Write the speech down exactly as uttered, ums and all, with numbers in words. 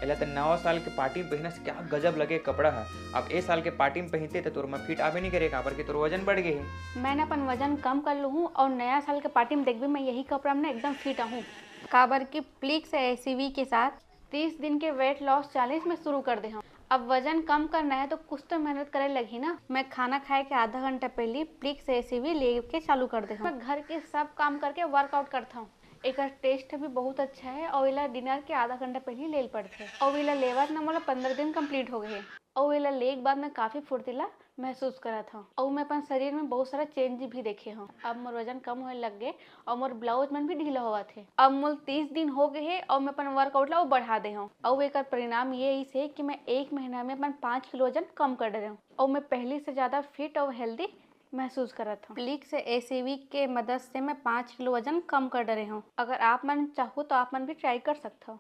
एला त नवा साल के पार्टी में पहिनस, क्या गजब लगे कपड़ा ह। अब ए साल के पार्टी में पहिनते त तोर म फिट आबे नहीं करे, काबर कि तोर वजन बढ़ गे हे। मैं न अपन वजन कम कर लूँ हूँ और नया साल के पार्टी में देखबे मैं यही कपड़ा में न एकदम फिट आहूँ, काबर कि प्लीक्स एसीवी के साथ तीस दिन के वेट लॉस चैलेंज में शुरू कर दे हूँ। अब वजन कम करना है तो कुछ तो मेहनत करे लगही ना। मैं खाना खाए के आधा घंटा पहले प्लीक्स एसीवी लेके चालू कर दे हूँ। मैं घर के सब काम करके वर्कआउट करता हूँ। एकर टेस्ट भी बहुत अच्छा है और एला डिनर के आधा घंटा पहले ले पड़थे और एला लेवत न मोला पंद्रह दिन कंप्लीट हो गए हे। और एला ले के बाद मैं काफी फुर्तीला महसूस करत हूँ और मैं अपन शरीर में बहुत सारा चेंज भी देखे हूँ। अब मोर वजन कम होए लग गए और मोर ब्लाउज मन भी ढीला होवत हे। अब मोर तीस दिन हो गए हे और मैं अपन वर्कआउट ला और बढ़ा दे हूँ और एकर परिणाम ये इस है कि मैं एक महीना में अपन पाँच किलो वजन कम कर डरे हूँ और मैं पहले से ज्यादा फिट और हेल्दी महसूस करत हूँ। प्लीक्स एसीवी के मदद से मैं पाँच किलो वजन कम कर डरे हूँ। अगर आप मन चाहो तो आप मन भी ट्राई कर सकते हो।